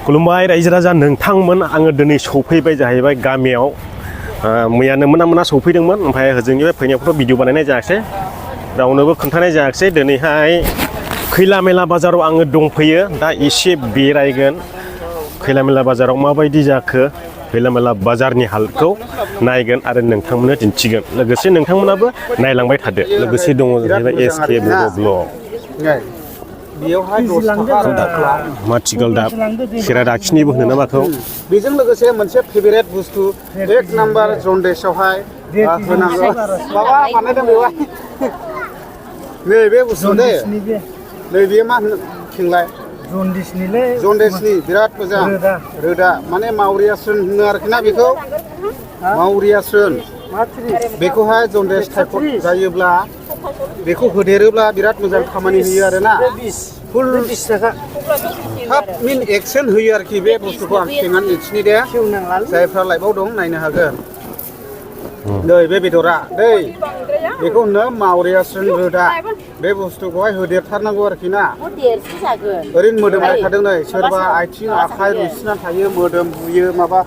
खुलुमबाय रायजो राजा नोंथांमोन आङो दिनै सौफैबाय जाहैबाय गामियाव मैयानो मोना सौफैदोंमोन ओमफ्राय होजोंनिफ्राय फैनायखौथ' भिडिअ बानायनाय जायाखिसै रावनोबो खोन्थानाय जायाखिसै दिनैहाय खैला मेला बाजाराव आङो दंफैयो दा एसे बेरायगोन खैला मेला बाजाराव माबायदि जाखो खैला मेला बाजारनि हालतखौ नायगोन आरो नोंथांमोननो दिन्थिगोन लोगोसे नोंथांमोनाबो नायलांबाय थादो लोगोसे दङ जाहैबाय एसके बर' ब्लग माथिगालदाब खेरा दाखिनिबो होनो नामाखौ बेजों लोगोसे मोनसे फेभरेट बुस्थु एक नाम्बार जनदेसआवहाय होनांगौ माबा बानायदों बेवहाय नैबे बुस्थु दे नैबे मा होनलाय जनदेसनि बिराद मोजां रोदा माने मावरियास्रोन होनो आरोखि ना बेखौ मावरियास्रोन बेखौहाय जनदेस टाइफड जायोब्ला बेखौ होदेरोब्ला बिराद मोजां खामानि होयो आरोना फुल 20 थाखा थाब मिन एक्सन होयो आरोखि बे बुस्थुखौ आं खेंनानै दिन्थिनि दे जायफ्रा लाइभआव दं नायनो हागोन नै बे बेदरा दै बेखौ होनो मावरियास्रोन रोदा बे बुस्थुखौहाय होदेरथारनांगौ आरोखि ना ओरैनो मोदोमबाय थादों नै सोरबा आथिं आखाइ रुसिना थायो मोदोम बुयो माबा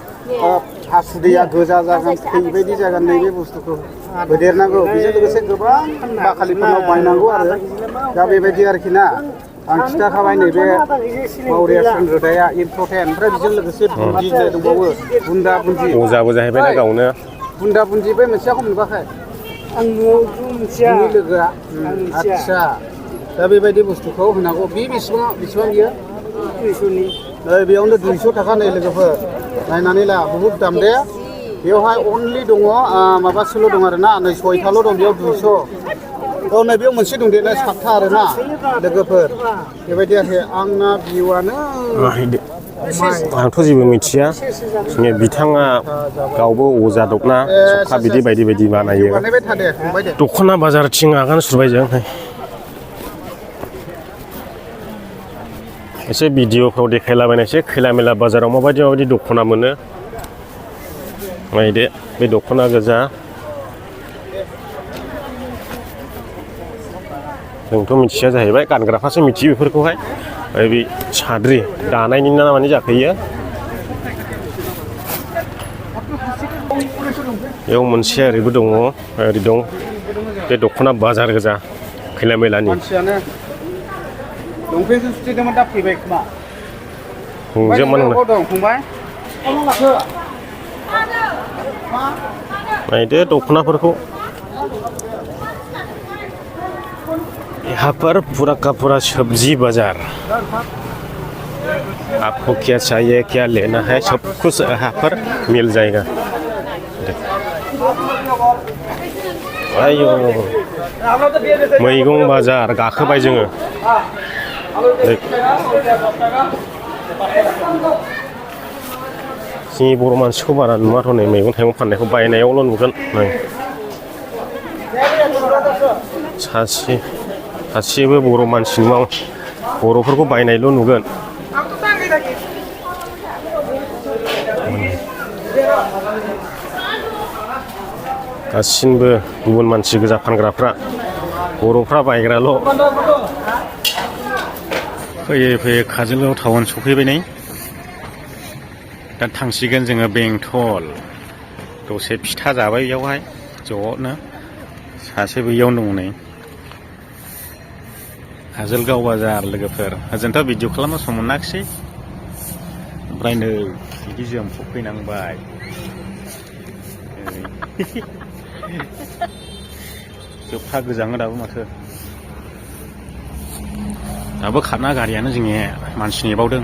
हासुदैया गोजा जागोन बेबायदि जागोन नैबे बुस्थुखौ होदेरनांगौ बेजों लोगोसे गोबां बाखालिफोरनाव बायनांगौ आरो दा बेबायदि आरोखि ना आं खिन्थाखाबाय नैबे मावरियास्रोन रोदाया इम्परटेन्ट ओमफ्राय बेजों लोगोसे बुन्दि दंबावो बुन्दा बुन्दि अजाबो जाहैबाय ना गावनो बुन्दा बुन्दि बै मोनसेयाखौ मोनबाखै आं न'आव लोगोआ आदसा दा बेबायदि बुस्थुखौ होनांगौ बे बेसेबां बियो 200नि बेयावनो 200 थाखा नै लोगोफोर नायनानै ला बहुद दाम दे बेवहाय अनलि दङ माबासोल' दं आरोना नै 6थाल' दं बेयाव 200 औ नै बेयाव मोनसे दं दे 7था आरोना लोगोफोर बेबायदि आरोखि आंना भिउआनो आंथ' जेबो मिथिया बिथाङा गावबो अजा दखना सखा बिदि बायदि बायदि बानायो दखना बाजारथिं आगान सुरबाय जों एसे भिडिअफ्राव देखायलाबायनायसै खैला मेला बाजाराव माबायदि दखना मोनो नायदो बे दखना गोजा जोंथ' मिथिया जाहैबाय गानग्राफ्रासो मिथियो बेफोरखौहाय बे साद्रि दानायनि ना माने जाखोयो बेयाव मोनसे ओरैबो दङ ओरै दं बे दखना बाजार गोजा खैला मेलानि नायदो दखनाफोरखौ यहाँ पर पूरा का पूरा सब्जी बाजार आपको क्या चाहिए क्या लेना है सब कुछ यहाँ पर मिल जाएगा आयो मैगं बाजार गाखोबाय जोङो जोंनि बर' मानसिखौ बारा नुवाथ' नै मैगं थाइगं फाननायखौ बायनायावल' नुगोन नै सासेबो बर' मानसि नुवा बर'फोरखौ बायनायल' नुगोन गासिनबो गुबुन मानसि गोजा फानग्राफ्रा बर'फ्रा बायग्राल' फैयै काजलगाव टाउन सफैबाय नै दा थांसिगोन जोङो बेंटल दसे फिथा जाबाय बेयावहाय ज'नो सासे बैयावनो दङ नै काजलगाव बाजार लोगोफोर ओजोंथ' भिडिअ खालामनो सम मोनाखिसै ओमफ्राय नै बिदि जोंखौ फैनांबाय जोबथा गोजाङो दाबो माथो दाबो खारना गारियानो जोंनि मानसि नेबावदों